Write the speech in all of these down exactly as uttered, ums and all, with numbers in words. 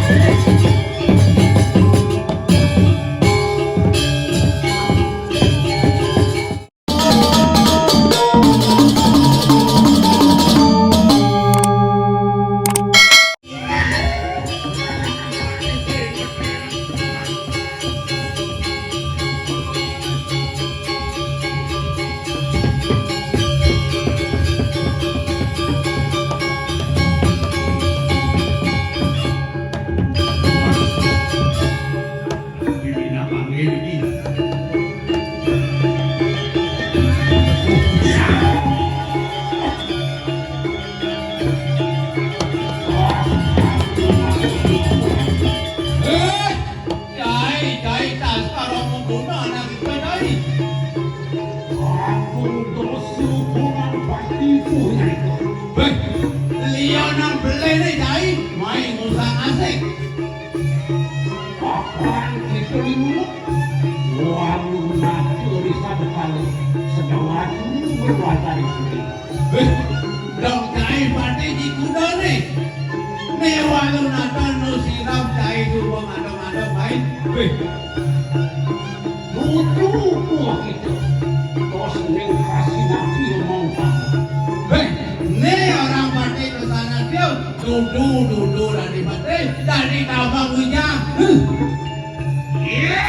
Eh, Cai, Cai, tas karo mengkono anak kita, Cai. Aku terus hubungan baktiku, Nyai. Beh, liya nang belene, Cai, mai ngusang asik. Kapan kita lima? Walu natu di satu kali. Sedawat berwatari sini. Wis, dong cai pati di kudane. Ne walu nata no sirap cai suba madem-madem bae. Wis. Nutu kuah kita. Tos ning kasih nabi mau tahu. Wis, ne orang pati kesana dia. Dudu, dudu, dadi pati, dadi tambang wijang. Huh. Iya.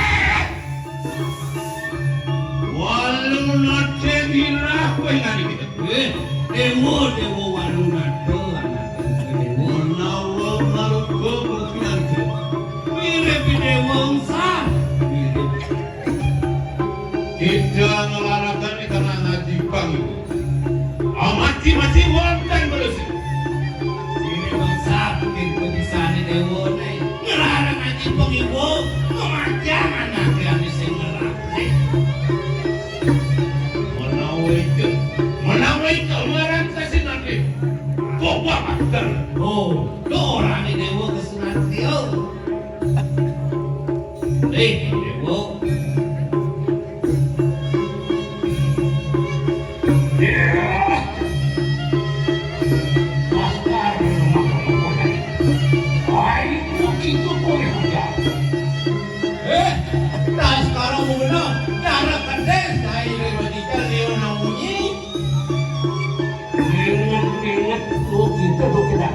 Walu nate mirah kowe ngene iki. Eh, dewa, dewa walu nate, anak dewa. Menawa maruga kowe pinanggih. Mirip dewa engsa. Mirip. Kita ngelarakan ikan ngaji pang iku. Amaci-maci wonten terus. Ini bangsa bikin kebisane dewa ne. Ngelarang ngaji pang iku. Ngomajang anake ane sing ngelarang. Menawa itu, menawa itu ngelarang sasi nanti. Kok wajar? Oh, lo orangnya dewa kesunat dia. Eh, dewa. Eh, tas karo muna, cara kedis, dai rewati jaleo namunyi. Inget-inget lu gitu lu tidak.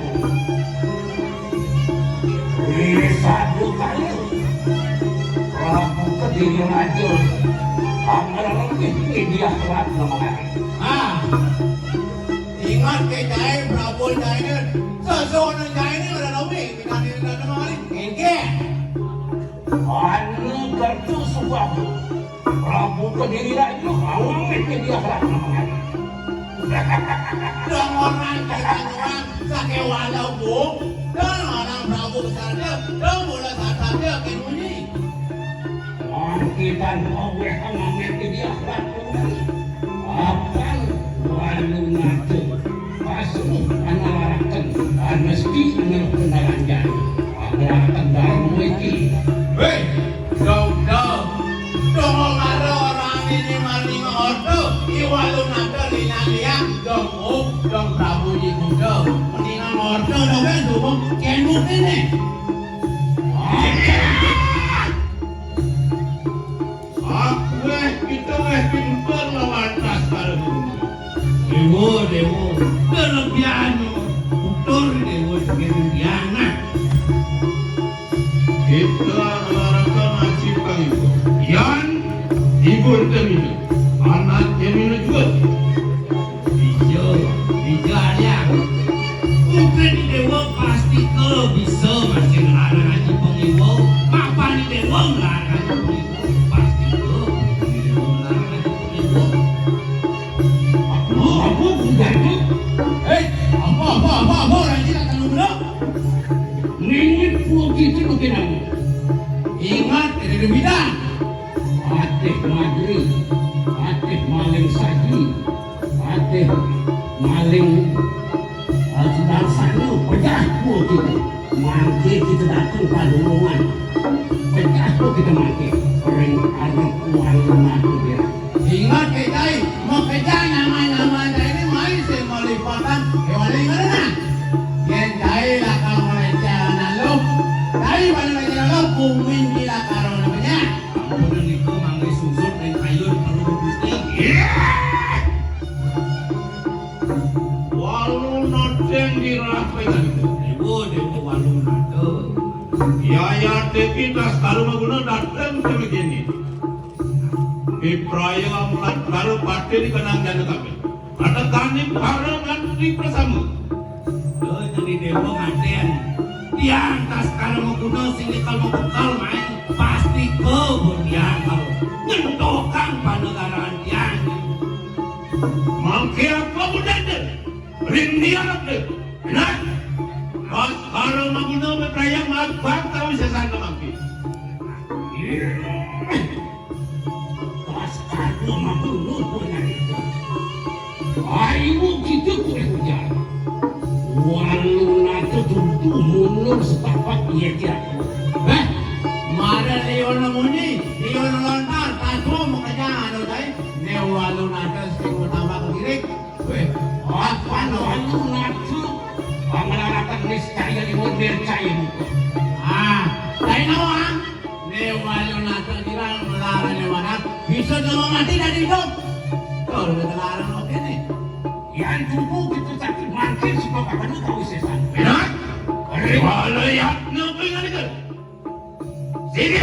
Wis sadu kali. Prabu Kediri Raja. Angger lebih media telat ngomong hari. Ah. Ingat ke jae Prabu jae ne. Sesuatu jae ne udah nawi. Kita di dalam hari. Engke. Anu gardu subahu. Prabu Kediri Raja, awang mesti dia serah. Dong orang kita orang sake walau, Bu. Dong orang Prabu besar dia, dong bola satar dia ke munyi. Angkitan aweh ngambil dia serah. Apal walu ngatur. Pasuh ana laraken, mesti ana pendalangan. Laraken darmu iki. Weh, dong, dong. Dong karo orang ini maling ordo, iwalu nada lina liang, dong, oh, dong Prabu Jimuda. Mendingan ordo dong, kan, dong, kenu ini. Aku weh kita weh pinter lawan tas karo guru. Dewa, dewa, kelebihan utur dewa sebagai biana. Kita rata ngaji pang ibu. Yan, ibu temilu. Anak temilu juga. Iya, iya, ya. Mungkin dewa pasti ke bisa masih ngelarang ngaji pang ibu. Papan dewa ngelarang ngaji pang ibu. Pasti ke, dewa ngelarang ngaji pang ibu. Apa, apa, bukan tu? Eh, apa, apa, apa, apa, orang kita tak tahu pula. Ningit pun kita makin lama. Ingat, tidak ada bidang. Ateh madri, ateh maling saji, ateh maling, eh, sudah sana, pecah pun kita. Mangke kita datang pada rombongan. Pecah pun kita mangke. Ring arep warung mati dia. Ingat, Cai, mau kerja nama-nama ini mai sing melipatan. Kewali mana? Yen cai lakang meleceh anak lu, Yayate kita sekarang guna datang ke begini. Ibraya mulat baru pati dikenang jana kami. Ada kami para ngantri bersama. Jadi dewa ngaten. Tiang tas karma guna sing kalau bekal main pasti ke tiang kalau nyentokan panegaran tiang. Mangke apa budaya? Rindian apa? Nah, tas karma guna beraya magbak tahu sesana mangke. Pas aku mampu ngumpul nyarita. Aimu kita kulit hujan. Walau nata tuntu mundur setapak iya tiap. Eh, mara liona muni, liona lontar, tato makanya anu tai. Ne walau nata sing utama ke diri. Weh, apa walau nata? Pangalakan niscaya di mundur cai muka. Ah, tai nawang. Dewa Yonatan bilang melarang Dewa Nat bisa dalam mati dari hidup. Kalau udah melarang oke nih. Yang tubuh kita sakit mati sebab akan tahu setan. Benar? Dewa Yonatan itu. Sini.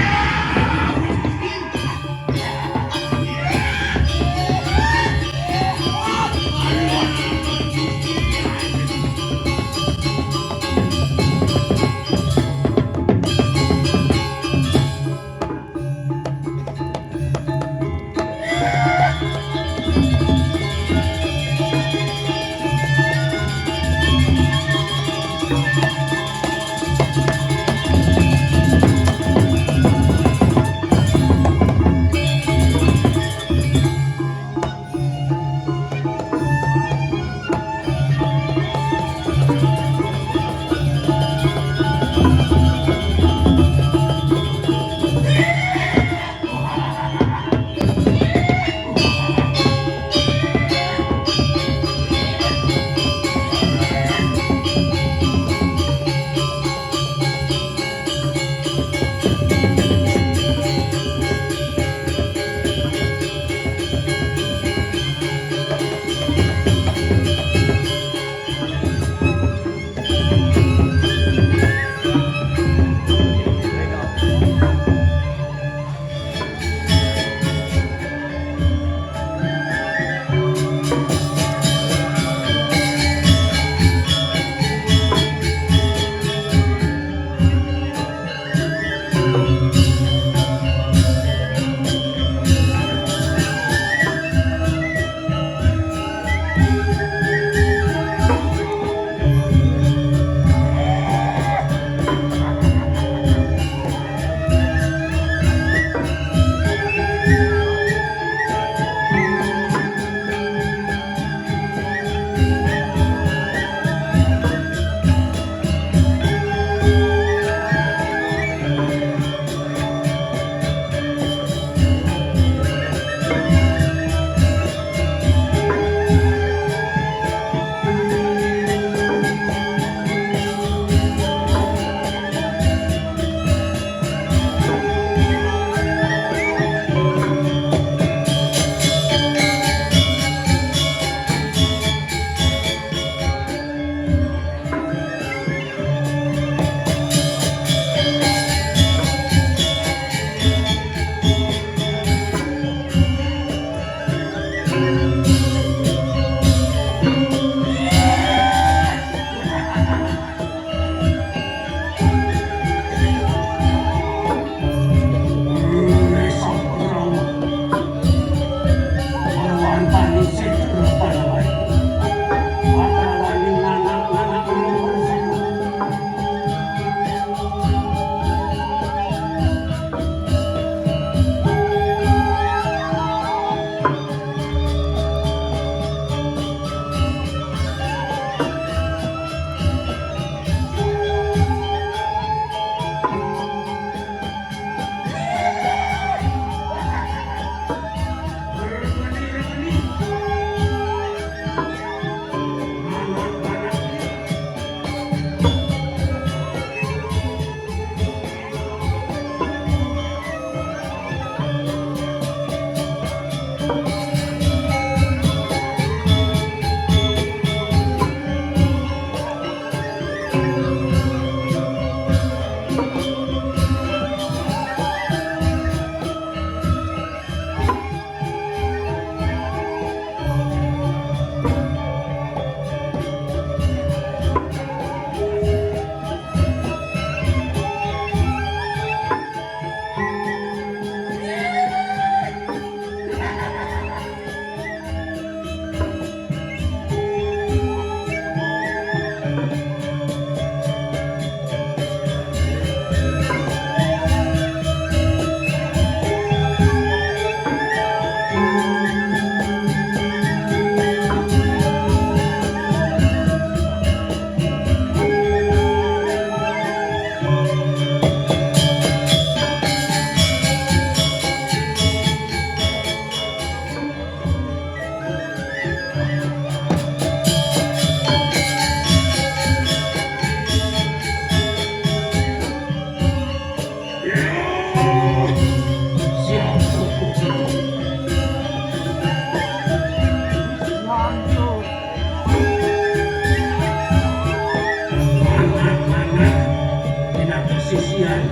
Sisian,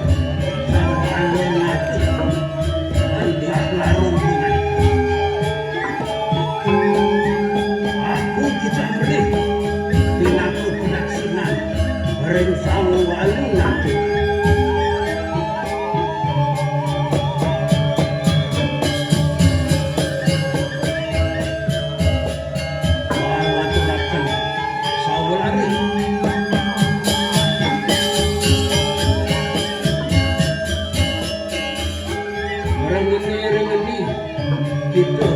sawo alon ati, andiak larung pinai. Aku tidak beri, pinatu tidak senang, ring sawo alon ati. Wah, waturaken sawo lari. Rengeni, rengeni, kita